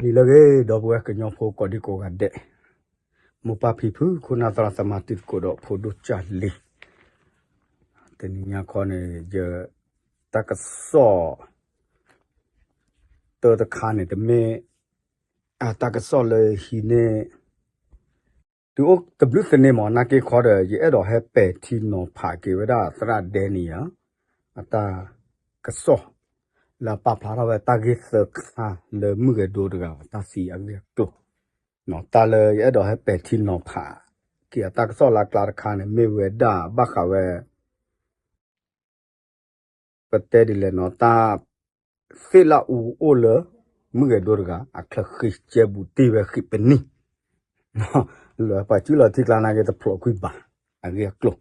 နံၤလၢအဂ့ၤ ဒီပုၢ်ဝဲၢ်ကညီဖိကိးဒံကိးဂၤဒဲး, မိၢ်ပၢ်ဖံဖု ခိၣ်နၢ်သရၣ်သမါတံၤသကိးဒီးဖိဒိၣ်ကၢ်လံၤ, တနံၤညါခီန့ၣ် ယ တၢ်ကစီၣ် တၢတခါန့ၣ် တမ့ၢ် အတၢ်ကစီၣ်လၢဟံးန့ၢ် တုၤအိၣ်တဘျုးသန့မး နာ်က့ခီဒီး ယအဲၣ်ဒိးဟဲပဲာ်ထံနီၤဖးက့ၤဝဲဒၣ်သရၣ်ဒဲနံယၤ အတၢ်ကစီၣ် လၢအပာ်ဖျါထီၣ်ဝဲတၢ်ဂ့ၢ်သၢခါလၢမုၢ်ဂဲၤဒိတဂၤအတၢ်သံအဂ့ၢ်အကျိၤ, တၢ်လၢယအဲၣ်ဒိးဟဲပဲာ်ထံနီၤဖးက့ၤအတၢ်ကစီၣ်လၢအကျါတခါန့ၣ် မ့ၢ်ဝဲဒၣ်ဘၣ်ဃးဝဲ ပတဲဒ်လဲၣ်နီၤ တၢ် သ့ၣ်လၣ်အူအိၣ်လၢ မုၢ်ဂဲၤဒိတဂၤ အချၢဃံကဲဘူးတ့ၢ်ဝဲဃံးပနံၣ်, လၢပှၤစုလီၤထံကျါနာ်က့တဖျိးကွံာ်ဘၣ် အဂ့ၢ်အကျိၤ,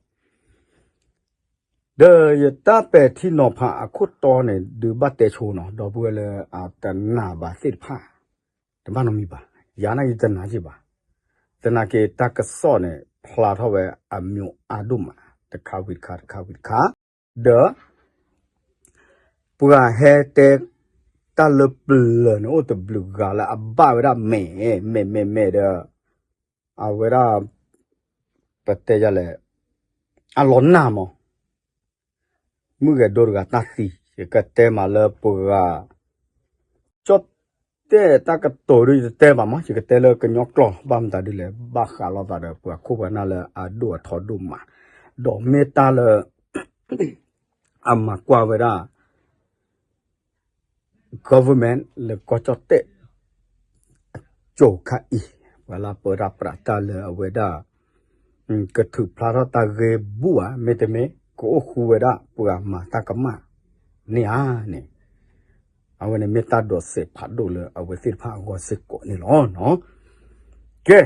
ဒီးယတၢ်ပဲာ်ထံနီၤဖးအခိၣ်တီန့ၣ် ဒုးဘၣ်တဲဆိနီၤ ဒီပုၢ်ဝဲၢ်လၢအတနာ်ဘၣ်သ့ၣ်တဖၣ် တဘၣ်နီတမံၤဘၣ်, ယၤနာ်က့တနာ်က့ဘၣ်, သနာ်က့တၢ်ကစီၣ်န့ၣ် ဖျါထီၣ်ဝဲအမျိုးအါဒိၣ်မး တခါဝံၤတခါ တခါဝံၤတခါ, ဒီး ပှၤဟဲတဲ တၢ်လၢပျၢၤန့ၣ် အိၣ်တဘျုးဂၤလၢအဘၣ်ဝဲဒၣ်မဲာ် မဲာ်မဲာ်မဲာ်ဒီး အဝဲဒၣ် ပတဲယၤလဲၣ် အလီၤနာ်မး မုၢ်ဂဲၤဒိတဂၤတၢ်သံ ယကတဲမးလၢပှၤ ကၠီၣ်တဲၣ်တၢ်ကတိၤဒ်ယတတဲဘၣ်မး ယကတဲလၢကညီကျိာ် ဘၣ်မတၤဒ်လဲၣ် ဘၣ်ဃးလိာ်သးဒီးပှၤခိၣ်ပှၤနၢ်လၢအဒိၣ်အထီဒိၣ်မး, ဒီးမ့ၢ်တၢ်လၢ အမၤကွၢ်ဝဲဒၣ် government လၢကီၢ်ကၠီၣ်တဲၣ် အကၠိၤခါအံၤ ပှၤလၢပၢတၢ်ပြးတၢ်လၢအဝဲဒၣ် ကထုးဖျါထီၣ်တၢ်ဂ့ၢ်ဘူၣ်ဧါ မ့တမ့ၢ် ကအိၣ်ဃူဝဲဒၣ်ပှၤမၤတၢ်ကမၣ်န့ၣ်ဧါန့ၣ်, အဝဲန့ၣ်မ့ၢ်တၢ်ဒိးစဲးဖးဒိၣ်လၢအဝဲသ့ၣ်တဖၣ်အဂီၢ်စ့ၢ်ကီးန့ၣ်လီၤ. ကဲ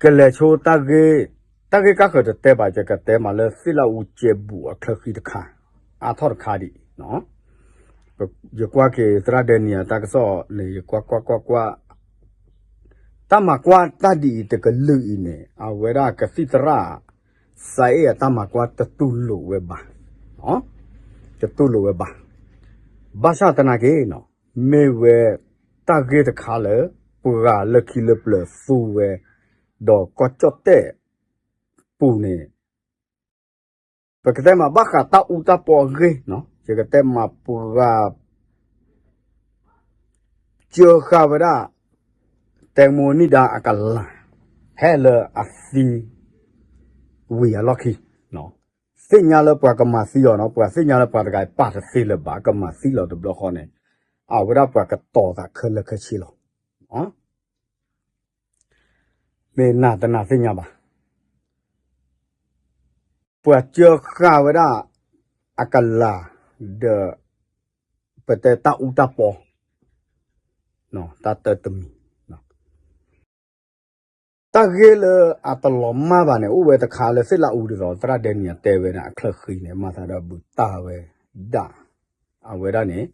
ကလဲၤဆိတၢ်ဂ့ၢ်, တၢ်ဂ့ၢ်ကါဃၢၤတတဲဘၣ် ယကတဲမးလၢသ့ၣ်လၣ်အူကဲဘူးအချၢဃံတခါ, အါထီၣ်တခါဒံး, ယကွၢ်က့ၤသရၣ်ဒဲနံယၤတၢ်ကစီၣ်န့ၣ် ယကွၢ်ကွၢ်ကွၢ်ကွၢ်, တၢ်မၤကွၢ်တၢ်ဒ်အံၤတကလုာ်အံၤန့ၣ် အဝဲဒၣ်ကသံၣ်သရၣ် စးအ့ၣ်အတၢ်မၤကွၢ်တတူၢ်လိာ်ဝဲဘၣ်, တတူၢ်လိာ်ဝဲဘၣ်, ဘၣ်ဆၣ်သနာ်က့ မ့ၢ်ဝဲတၢ်ဂ့ၢ်တခါလၢ ပှၤလၢခံလၢပျၢၤသူဝဲ ဒီးကီၢ်ကၠီၣ်တဲၣ်ပူၤန့ၣ် ပကတဲမးဘၣ်ဃးတၢ်အူတၢ်ပီအဂ့ၢ်, ယကတဲမးပှၤ ကၢဃာ်ဝဲဒၣ် တဲမိနံၣ်ဒါအကလၤ ဖဲလၢအသံဝံၤအလီၢ်ခံ, သ့ၣ်ညါလၢပှၤကမၤသံအီၤနီၤ, ပှၤသ့ၣ်ညါလၢပှၤတဂၤအံၤပာ်တသ့လၢၤဘၣ် ကမၤသံလီၤတဘျီဃီန့ၣ် အဝဲဒၣ်ပှၤကတီၤသးခဲလၢာ်ခဲဆ့လီၤ. မ့ၢ်နၤတနၤသ့ၣ်ညါဘၣ်. ပှၤကၢဃာ်ဝဲဒၣ် အကလၤ ဒီး ပတဲတၢ်အူတၢ်ပီ တၢ်တၢတမံၤ တၢ်ဂ့ၢ်လၢအတလီၤမၢ်ဘၣ်န့ၣ် အိၣ်ဝဲတခါလၢသ့ၣ်လၣ်အူဒ်သိး သရၣ်ဒဲနံယၤတဲဝဲန့ၣ် အချၢဃံန့ၣ် မၤသးဒီးဘုးတၢ်ဝဲဒၣ် အဝဲဒၣ်န့ၣ်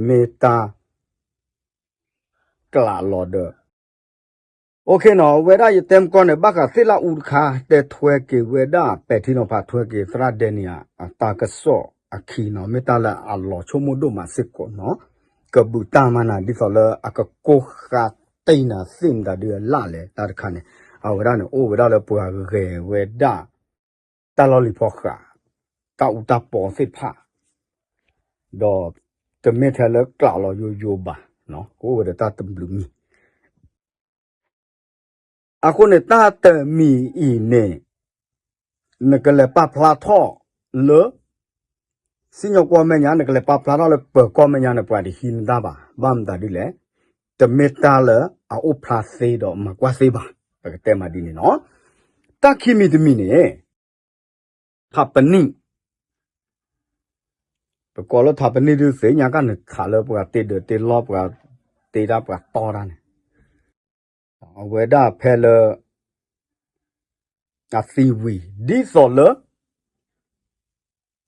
မ့ၢ်တၢ် ကျးလီၤဒီး OK နီၤ, ဝဲဒၣ်ယတဲမကီၢ်န့ၣ် ဘၣ်ဃးသ့ၣ်လၣ်အူတခါ တဲထွဲက့ၤဝဲဒၣ် ပဲာ်ထံနီၤဖးထွဲက့ၤ သရၣ်ဒဲနံယၤ အတၢ်ကစီၣ်အခံနီၤ, မ့ၢ်တၢ်လၢအလီၤဆိကမိၣ်ဒိၣ်မးစ့ၢ်ကီးနီၤ, ကဘုးတၢ်မၤနၤ ဒ်သိးလၢအကကိၢ်ဃာ်တ့ၢ်နၤသ့ၣ်မတၤဒုအလၣ်လဲၣ် တၢ်တခါန့ၣ်, အဝဲဒၣ်န့ၣ် အိၣ်ဝဲဒၣ်လၢပှၤဂဲၤဝဲဒၣ် တၢ်လီၢ်လံၤဖီဃး တၢ်အူတၢ်ပီသ့ၣ်တဖၣ် ဒီးတမ့ၢ်ထဲလၢကျးလီၤယိယိဘၣ်, ကအိၣ်ဝဲဒီးတၢ်တဘျုးမံၤ အဃိန့ၣ် တၢ်တမံၤအံၤန့ၣ် နကလဲၤပာ်ဖျါထီၣ်လၢ စံၣ်ညီၣ်ကွီၢ်မဲာ်ညါ နကလဲၤပာ်ဖျါထီၣ်လၢပၢၤကီၢ်မဲာ်ညါန့ၣ် ပှၤတဟံးနတၢ်ဘၣ်. ဘၣ်မတၤဒ်လဲၣ်, တမ့ၢ်တၢ်လၢအအိၣ်ဖျါသ့ဒီးမၤကွၢ်သ့ဘၣ်. ပကတဲမးဒ်န့ၣ်နီၤ. တၢ်ခံမံၤတမံၤန့ၣ် ထးပနံၣ် ပကိးလၢထးပနံၣ်ဒုးသ့ၣ်ညါကန့ၣ် ထးလၢပှၤတ့ဒၢးတ့လီၢ် ပှၤတ့တၢ်ပှၤတီတၢ်န့ၣ် အဝဲဒၣ်ဖဲလၢ အသံဝံၤ ဒ်သိးလၢ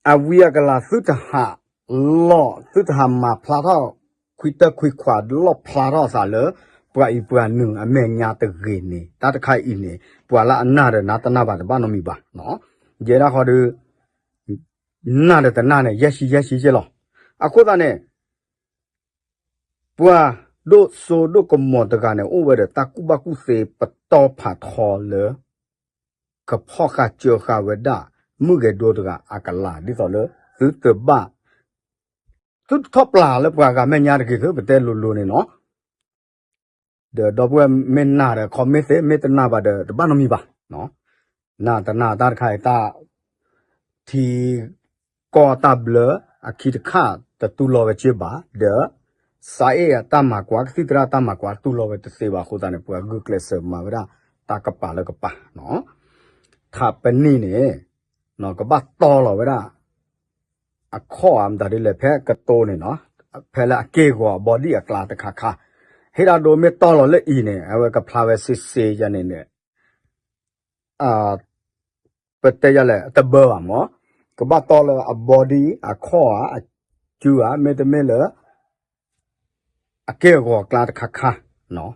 အဝံအကလၤသုတဟးလီၤ သုတဟးမၤဖျါထီၣ် ခွံတၢၢ်ခွံခွးလီၣ်ဖျါထီၣ်အသးလၢ ပှၤအံၤပှၤနုာ်အမဲာ်ညါတဂ့ၤန့ၣ် တၢ်တခါအံၤန့ၣ် ပှၤလၢအနၢ်ဒီးနၤတနၢ်ဘၣ်တဘၣ်နီတမံၤဘၣ်. ယဲဒၣ်ဃီဒီး နၢ်ဒီးတနၢ်န့ၣ် ယဲၢ်ဆံယဲၢ်ဆံယဲၢ်လီၤ. အဃိသတးန့ၣ် ပှၤဒိၣ်စိဒိၣ်ကမီၤတဂၤန့ၣ် အိၣ်ဝဲဒီးတၢ်ကူၣ်ဘၣ်ကူၣ်သ့ပတီၢ်ဖးထီလၢ ကဖီၣ်ဃာ်စၢဃာ်ဝဲဒၣ် မုၢ်ဂဲၤဒိတဂၤအကလၤ ဒ်သိးလၢ သုတဘၣ် သုတထီၣ်ပျၢ်လၢပှၤဂၤမဲာ်ညါတဂ့ၤ သုပတဲလိၤလိၤန့ၣ်နီၤ. ဒီးဒီပုၢ်ဝဲၢ်မ့ၢ်နာ်ဒီး comment သ့, မ့ၢ်တနာ်ဘၣ်ဒီး တဘၣ်နီတမံၤဘၣ်. နာ်တနာ်တၢ်တခါအံၤ တၢ် ထံကီၢ်တၢ်ဘျၢအခံတခါတတူၢ်လိာ်ဝဲက့ဘၣ်, ဒီး စးအ့ၣ်အတၢ်မၤကွၢ် ကသံၣ်သရၣ်တၢ်မၤကွၢ်တူၢ်လိာ်ဝဲတသ့ဘၣ်အဃိသတးန့ၣ် ပှၤဂုာ်ကျဲးစၢးမၤဝဲဒၣ် တၢ်ကပၤလၢကပၤနီၤ. ထးပနံၣ်န့ၣ် ကဘၣ်တီလီၤဝဲဒၣ် အခီၣ်ဧါ မတၤဒ်လဲၣ် ဖဲကတိၤန့ၣ်နီၤ, ဖဲလၢအက့ၢ်အဂီၤ အ body အကျါတခါခါ, ဟ့ၣ်ဒၣ်ဒိမ့ၢ်တီလီၤလၢအံၤန့ၣ် အဝဲကဖျါဝဲစ့စ့ယၤန့ၣ်န့ၣ် ပတဲယၤလဲၣ် တဘၢဘၣ်မး, ကဘၣ်တီလၢအ body အခီၣ်ဧါ အစုဧါ မ့တမ့ၢ်လၢ အက့ၢ်အဂီၤအကျါတခါခါနီၤ.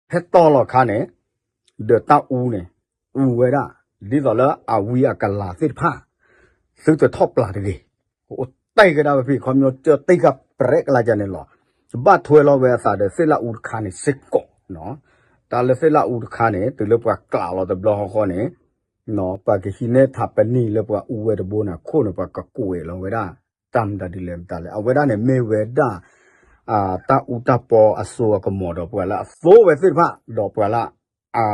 ဖဲတီလီၤခါန့ၣ် ဒီးတၢ်အူန့ၣ် အူဝဲဒၣ် ဒ်သိးလၢအဝံအကလၤသ့ၣ်တဖၣ် သုတထီၣ်ပျၢ်တဂ့ၤ. အိၣ်တဲကဒါဝဲဖဲ ခီပညီ တၢ်တ့ၢ်ဃာ်ပြဲကလါကၢ်န့ၣ်လီၤ. ဘၣ်ထွဲလီၤဝဲအသးဒီးသ့ၣ်လၣ်အူတခါန့ၣ်စ့ၢ်ကီးနီၤ. တၢ်လၢသ့ၣ်လၣ်အူတခါန့ၣ် တုၤလၢပှၤကျးလီၤတဘျီဃီဃီန့ၣ် ပှၤကဟံးန့ၢ်ထးပနံၣ်လၢပှၤအူဝဲတဘိန့ၣ် အခိၣ်န့ၣ် ပှၤကကွဲးလီၤဝဲဒၣ် တၢ်မတၤဒ်လဲၣ်မတၤလဲၣ် အဝဲဒၣ်န့ၣ်မ့ၢ်ဝဲဒၣ် တၢ်အူတၢ်ပီအစိအကမီၤဒီးပှၤလၢအသိဝဲသ့ၣ်တဖၣ် ဒီးပှၤလၢ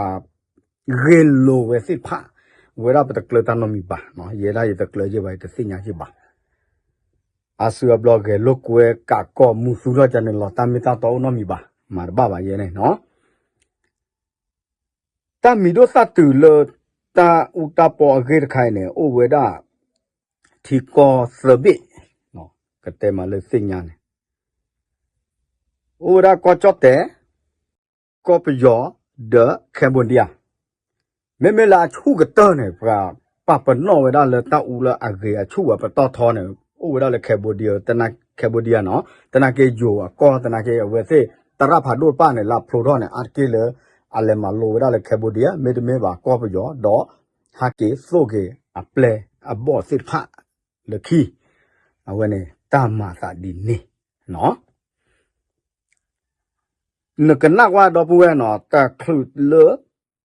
ဂ့ၤလိာ်ဝဲသ့ၣ်တဖၣ်, ဝဲဒၣ်ပတကျၢၤတၢ်နီတမံၤဘၣ်, ယဲဒၣ်ယတကျၢၤယဲဘၣ် ယတသ့ၣ်ညါယဲဘၣ်. အါစုအါဘျီဂဲၤလိာ်ကွဲကးကီၢ်မူသူထီၣ်ကန့ၣ်လီၤ တၢ်မ့ၢ်တၢ်တီအိၣ်နီတမံၤဘၣ်, မၤတဘၣ်ဘၣ်ယဲန့ၣ်နီၤ. တၢ်မံၤဒိၣ်သၣ်တုၤလၢ တၢ်အူတၢ်ပီအဂ့ၢ်တခါအံၤန့ၣ် အိၣ်ဝဲဒၣ် ထံကီၢ်သၢဘ့ၣ်, ကတဲမးလၢသ့ၣ်ညါန့ၣ် အိၣ်ဝဲဒၣ်ကီၢ်ကၠီၣ်တဲာ်, ကီၢ်ပယီၤ, ဒီး Cambodia. မ့မ့ၢ်လၢအဆူၣ်ကတၢၢ်န့ၣ် ပှၤပာ်ပနီၣ်ဝဲဒၣ်လၢတၢ်အူလၢအဂ့ၤအဆူၣ်အပတီၢ်ထီန့ၣ် အိၣ်ဝဲဒၣ်လၢ Cambodia, Cambodia နီၤ, သနာ်က့ယိၤအကီၢ် သနာ်က့အဝဲသ့ၣ် သရၣ်ဖးဒိၣ်တဖၣ်န့ၣ် လၢဖျိထီၣ်န့ၣ် အါတက့ၢ်လၢ အလဲၤမၤလိဝဲဒၣ်လၢ Cambodia မ့တမ့ၢ်ဘၣ်ကီၢ်ပယီၤ ဒီး ဟးက့ၤသိၣ်က့ၤအပျဲၢ်အဘီၣ်သ့ၣ်တဖၣ် လၢခံ အဝဲန့ၣ် တၢ်မၤသးဒ်န့ၣ်နီၤ. နကနၣ်ကွၢ်ဒီပုၢ်ဝဲၢ်နီၤ တချုးလၢ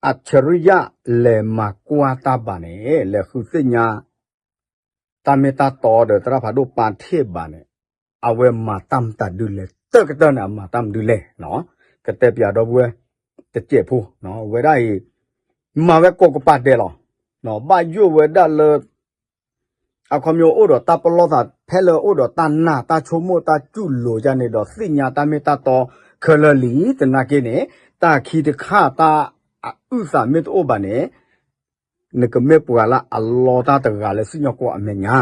အၡရံယၣ်လဲၤမၤကွၢ်တၢ်ဘၣ်န့ၣ် လဲၤဃုသ့ၣ်ညါ တၢ်မ့ၢ်တၢ်တီဒီးသရၣ်ဖးဒိၣ်ပာ်ထ့ၣ်ဘၣ်န့ၣ် အဝဲမၤတၢ်မတၤဒုလဲၣ် တၢ်ကတၢၢ်န့ၣ် အမၤတၢ်မနုၤလဲၣ်နီၤ. ကတဲပၠးဒီပုၢ်ဝဲၢ် တစဲးဖိ ဝဲဒၣ်အံၤ မၤဝဲကိးကပၤဒဲးလီၤ. ဘၣ်ယိၣ်ဝဲဒၣ်လၢ အခီပညီအိၣ်ဒီးတၢ်ပလီၢ်သး ဖဲလၢအိၣ်ဒီးတၢ်နာ်တၢ်ဆိကမိၣ်တၢ်စူၢ်လိာ်ယါန့ၣ်ဒီး သ့ၣ်ညါတၢ်မ့ၢ်တၢ်တီခဲလၢာ်လံ သနာ်က့န့ၣ် တၢ်ခံတခါတၢ်အအုၣ်သးမ့ၢ်တအိၣ်ဘၣ်န့ၣ် နကမ့ၢ်ပှၤလၢအလီတၢ်တဂၤလၢစံၣ်ညီၣ်ကွီၢ်အမဲာ်ညါ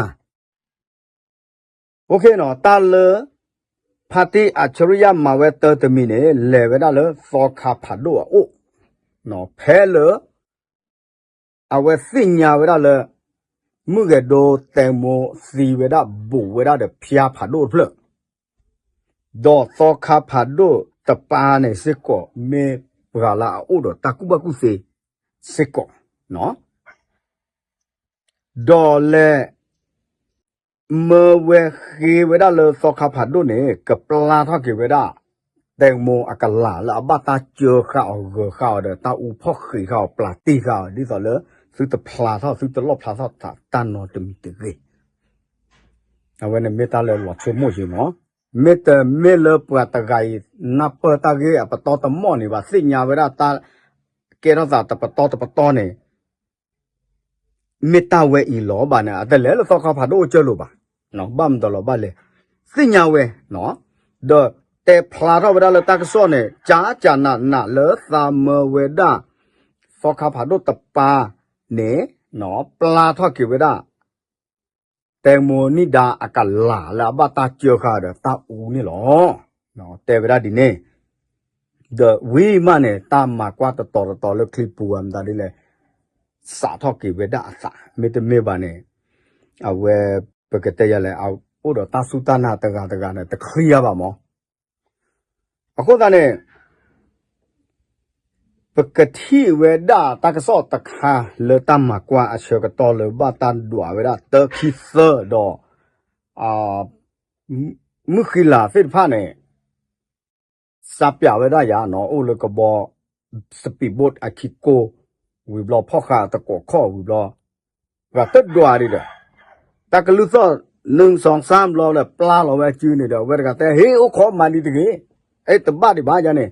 OK နီၤ တၢ်လၢ ဖါတံၢ်အၡရံယၣ်မၤဝဲတၢ်တမံၤန့ၣ် လဲၤဝဲဒၣ်လၢသီခါဖးဒိၣ်အအိၣ်, ဖဲလၢ အဝဲသ့ၣ်ညါဝဲဒၣ်လၢ မုၢ်ဂဲၤဒိတဲမိသံဝဲဒၣ်ဘူးဝဲဒၣ်ဒီးဖၠါဖးဒိၣ်တဖျၢၣ်, ဒီးသီခါဖးဒိၣ်တပၤန့ၣ်စ့ၢ်ကီး မ့ၢ်ပှၤလၢအအိၣ်ဒီးတၢ်ကူၣ်ဘၣ်ကူၣ်သ့စ့ၢ်ကီး ဒီးလဲၤ မၢဝဲဃ့ဝဲဒၣ်လၢသီခါဖးဒိၣ်န့ၣ် ကပျၢ်ထီၣ်က့ၤဝဲဒၣ် တဲမိအကလၤလၢအဘၣ်တၢ်စၢဃာ်အီၤဂၢၤဃာ်အီၤဒီး တၢ်အူဖီၣ်ဃံးဃာ်အီၤ ပျၢ်တ့ၢ်ဃာ်အီၤ ဒ်သိးလၢ သုတဖျါထီၣ် သုတလီၣ်ဖျါထီၣ်တၢ်နီတမံၤတဂ့ၤ. အဝဲန့ၣ်မ့ၢ်တၢ်လၢလီၤဆိကမိၣ်ယံၤမး, မ့တမ့ၢ်လၢပှၤတဂၤအံၤ နၢ်ပၢၢ်တၢ်ဂ့ၢ်အပတီၢ်တမီၢ်န့ၣ်ဘၣ် သ့ၣ်ညါဝဲဒၣ်တၢ် ကဲထီၣ်သးတပတီၢ်တပတီၢ်န့ၣ် မ့ၢ်တၢ်ဝဲအံၤလီၤဘၣ်န့ၣ် အတလဲၤလၢသီခါဖးဒိၣ်အိၣ်ကၢလိာ်ဘၣ်, ဘၣ်မတၤလီၤဘၣ်လဲၣ်, သ့ၣ်ညါဝဲ, ဒီးတဲဖျါထီၣ်ဝဲဒၣ်လၢတၢ်ကစီၣ်န့ၣ် ကၠးကၠးနးနးလၢသးမၢဝဲဒၣ် သီခါဖးဒိၣ်တပၤန့ၣ် ပျၢ်ထီၣ်က့ၤဝဲဒၣ် တဲမိနံၣ်ဒါအကလၤလၢအဘၣ်တၢ်စၢဃာ်ဒီးတၢ်အူန့ၣ်လီၤ. တဲဝဲဒၣ်ဒ်န့ၣ်, ဒီးဝံၤမးန့ၣ် တၢ်မၤကွၢ်တတီၤတတီၤလၢချံပူၤအမတၤဒ်လဲၣ်, စးထီၣ်က့ၤဝဲဒၣ်အသး မ့တမ့ၢ်ဘၣ်န့ၣ်, အဝဲ ပကတဲယၤလဲၣ် အိၣ်ဒီးတၢ်စူၢ်တၢ်နာ်တဂၤတဂၤန့ၣ် တချံအါဘၣ်မး အဃိသတးန့ၣ် ပကထံၣ်ဝဲဒၣ်တၢ်ကစီၣ်တခါလၢတၢ်မၤကွၢ်အဆၢကတီၢ်လၢဘၣ်တၢ်ဒွးဝဲဒၣ်တၢခံသၢဒီး မုၢ်ဃံလၤသ့ၣ်တဖၣ်န့ၣ် စးပၠးဝဲဒၣ်ယၤနီၤ အိၣ်လၢကဘီ speedboat အခံကိ ဝံၤဘျီ ဖီၣ်ဃာ်တကိးခီၣ်ဝံၤဘျီ ပှၤတဒွးဒံးဒီး တၢ်ကလုၢ်သီၣ် နုၢ်စီၤစၢ်ဘျီလၢပျၢ်လီၤဝဲအစုန့ၣ်ဒီး အဝဲတဂၤတဲ ဟ့ၣ်အိၣ်ခိးမၤဒံးတဂ့ၤ, အဲၣ်တဘၣ်ဒံးဘၣ်ယၤန့ၣ်,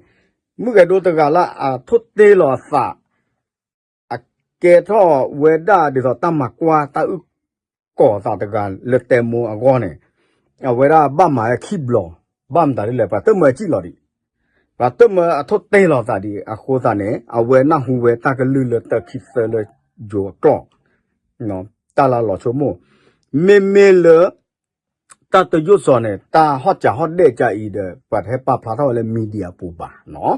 မုၢ်ဂဲၤဒိတဂၤလၢအထိၣ်တ့ၢ်လီၤအသး အကဲထီၣ်ဝဲဒၣ်ဒ်သိးတၢ်မၤကွၢ်တၢ်အုၣ်ကီၤသးတဂၤလၢတဲမိၢ်အဂီၢ်န့ၣ်, အဝဲဒၣ်ဘၣ်မၤဝဲခံဘျီ, ဘၣ်မတၤဒ်လဲၣ် ပှၤတမၢအစံၣ်လီၤဒံး, ပှၤတမၢအထိၣ်တ့ၢ်လီၤသးဒံးအဃိသတးန့ၣ် အဝဲနၢ်ဟူဝဲတၢ်ကလုၢ်လၢတၢ်ခံသၢလၢယိၤအကျီၢ်, တၢ်လၢလီၤဆိကမိၣ်, မ့မ့ၢ်လၢ တၢ်တယိၣ်စီၤန့ၣ် တၢ်ဟီၣ်စးဟီၣ်ဒဲၣ်ကါအံၤဒီး ပှၤတဟဲပာ်ဖျါထီၣ်ဝဲလၢ media ပူၤဘၣ်နီၤ.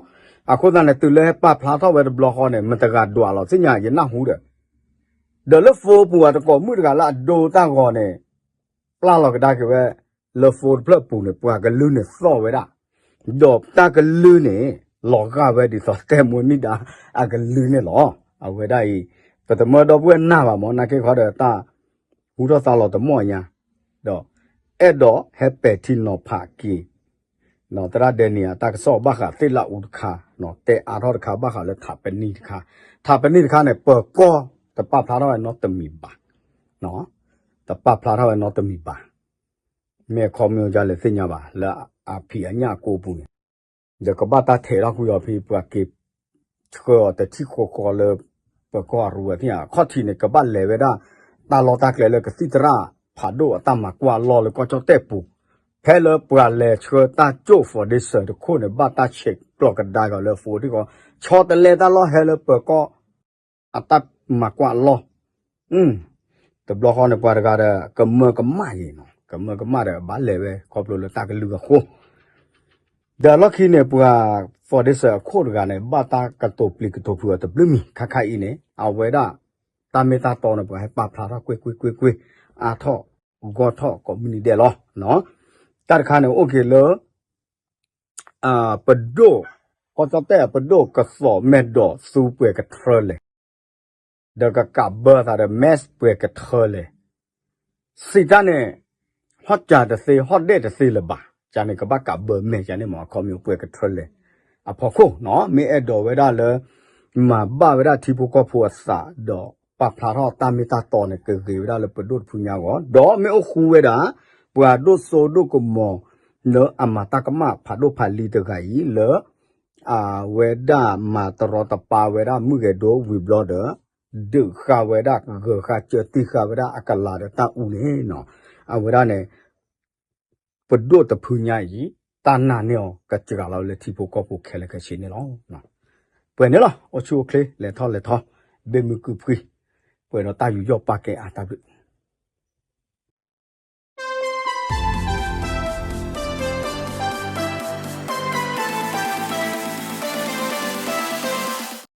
အဃိသတးန့ၣ် တုၤလၢဟဲပာ်ဖျါထီၣ်ဝဲတဘျီဃီန့ၣ် မတဂၤဒွးလီၤသ့ၣ်ညါ ယနၢ်ဟူဒီး, ဒီးလၢ phone ပူၤအတကိးမုၣ်တဂၤလၢအဒိတၢ်ဂီၤန့ၣ် ပျၢ်လီၤကဒါက့ၤဝဲ လၢ phone တဖျၢၣ်ပူၤန့ၣ် ပှၤကလုၢ်န့ၣ်သီၣ်ဝဲဒၣ်, ဒီးတၢ်ကလုၢ်န့ၣ် လီၤဂာ်ဝဲဒ်သိးတဲမိၢ်မ့ၢ်ဒါ အကလုၢ်န့ၣ်လီၤ. အဝဲဒၣ်အံၤ ပတမၢဒီပုၢ်ဝဲၢ်နၢ်ဘၣ်မး နာ်က့ခီဒီးတၢ် ဟူထီၣ်သါလီၤတမီၢ်ညါ, ဒီး အဲၣ်ဒိးဟဲပဲာ်ထံနီၤဖးက့ၤ သရၣ်ဒဲနံၤအတၢ်ကစီၣ်ဘၣ်ဃးသ့ၣ်လၣ်အူတခါ, တဲအါထီၣ်တခါဘၣ်ဃးလၢထးပနံၣ်တခါ, ထးပနံၣ်တခါန့ၣ် ပၢၤကီၢ်တပာ်ဖျါထီၣ်ဝဲနီတမံၤဘၣ်, တပာ်ဖျါထီၣ်ဝဲနီတမံၤဘၣ်, မ့ၢ်အခီပညီဒ်လဲၣ်သ့ၣ်ညါဘၣ် လၢအဖံးအညၣ်အကိပူၤန့ၣ် ဒီးကဘၣ်တၢ်ထဲးထီၣ်ကွံာ်အီၤဖဲပှၤက့ၤ ဆှၢအီၤတထံၣ်ဃီဃီလၢ ပၢၤကီၢ်အရူဝဲသ့ၣ်ညါ အခီၣ်ထံးန့ၣ် ကဘၣ်လဲၤဝဲဒၣ် တၢ်လီၢ်တၢ်ကျဲလၢကသံၣ်သရၣ်ဖးဒိၣ်အတၢ်မၤကွၢ်အလီၢ်လၢကီၢ်ကၠီၣ်တဲၣ်ပူၤ, ဖဲလၢပှၤလဲၤဆှၢတၢ်ကၠိ�ၣ် foundation တခိၣ်န့ၣ် ဘၣ်တၢ်ဆဲးကျိးကဒါက့ၤအီၤလၢ phone ထံၣ်ဃီ, ဆီတလဲတၢ်လီၢ်ဟဲလၢပၢၤကီၢ် အတၢ်မၤကွၢ်အလီၢ်, တဘျီဃီန့ၣ် ပှၤတဂၤဒီး ကမၢကမၣ်ယံၤနီၤ, ကမၢကမၣ်ဒီး ဘၣ်လဲၤဝဲခီဖျိလၢတၢ်ကလုၢ်အဃိ, ဒီးလီၢ်ခံန့ၣ် ပှၤ foundation အခိၣ်တဂၤန့ၣ် ဘၣ်တၢ်ကတိၤပျံၤကတိၤဖုးအီၤတဘျုးမံၤ ခါခါအံၤန့ၣ် အဝဲဒၣ် တၢ်မ့ၢ်တၢ်တီန့ၣ် ပှၤဟဲပာ်ဖျါထီၣ်ကွ့ၢ်ကွ့ၢ်ကွ့ၢ်ကွ့ၢ် အါထီၣ်ဂီၢ်ထီၣ်ကိးမုၢ်နံၤဒဲးလီၤ. တၢ်တခါန့ၣ် အိၣ်က့ၤလၢ ပဒိၣ်, ကီၢ်ကၠီၣ်တဲၣ်အပဒိၣ်ကသီးမဲာ်ဒီးသူပှဲၤကထြၢလဲၣ်, ဒီးကကးဘၢသးဒီး မဲာ်ပှဲၤကထြၢလဲၣ်, စံးတၢ်န့ၣ် ဟီၣ်စးတသ့ ဟီၣ်ဒဲၣ်တသ့လၢၤဘၣ်, ကန့ၣ်ကဘၣ်ကးဘၢမဲာ်ကန့ၣ်မး အခီပညီပှဲၤကထြၢလဲၣ်, အဖီခိၣ်နီၤ မ့ၢ်အဲၣ်ဒိးဝဲဒၣ်လၢ မၤဘၣ်ဝဲဒၣ်ထံဖိကီၢ်ဖိအသး ဒီးပာ်ဖျါထီၣ်တၢ်မ့ၢ်တၢ်တီန့ၣ် ကဂ့ၤဝဲဒၣ်လၢပဒိၣ်တဖုညါအဂီၢ် ဒီးမ့ၢ်အိၣ်ဃူဝဲဒၣ် ပှၤဒိၣ်စိဒိၣ်ကမီၤ လၢအမၤတၢ်ကမၣ်ဖးဒိၣ်ဖးလံၤတဂၤအံၤ လၢ အဝဲဒၣ်မၤတရီတပါဝဲဒၣ်မုၢ်ဂဲၤဒိဝံၤဘျီဒီး ဒုးဃာ်ဝဲဒၣ်ဂၢၤဃာ်စၢၤတံၢ်ဃာ်ဝဲဒၣ်အကလၤဒီးတၢ်အူန့ၣ်နီၤ, အဝဲဒၣ်န့ၣ် ပဒိၣ်တဖုညါအံၤ တၢ်နာ်န့ၢ်အီၤ ကစှၤလီၤလၢထံဖိကီၢ်ဖိခဲလၢာ်ခဲဆ့န့ၣ်လီၤ. ပှဲၤန့ၣ်လီၤ အိၣ်ဆူၣ်အိၣ်ချ့ လဲၤထီၣ်လဲၤထီ ဘ့ၣ်မုၢ်ကုၢ်ဖှံ ပှဲၤဒီးတၢ်ယူးယီၣ်ပာ်ကဲအါတၢ်ဘျုး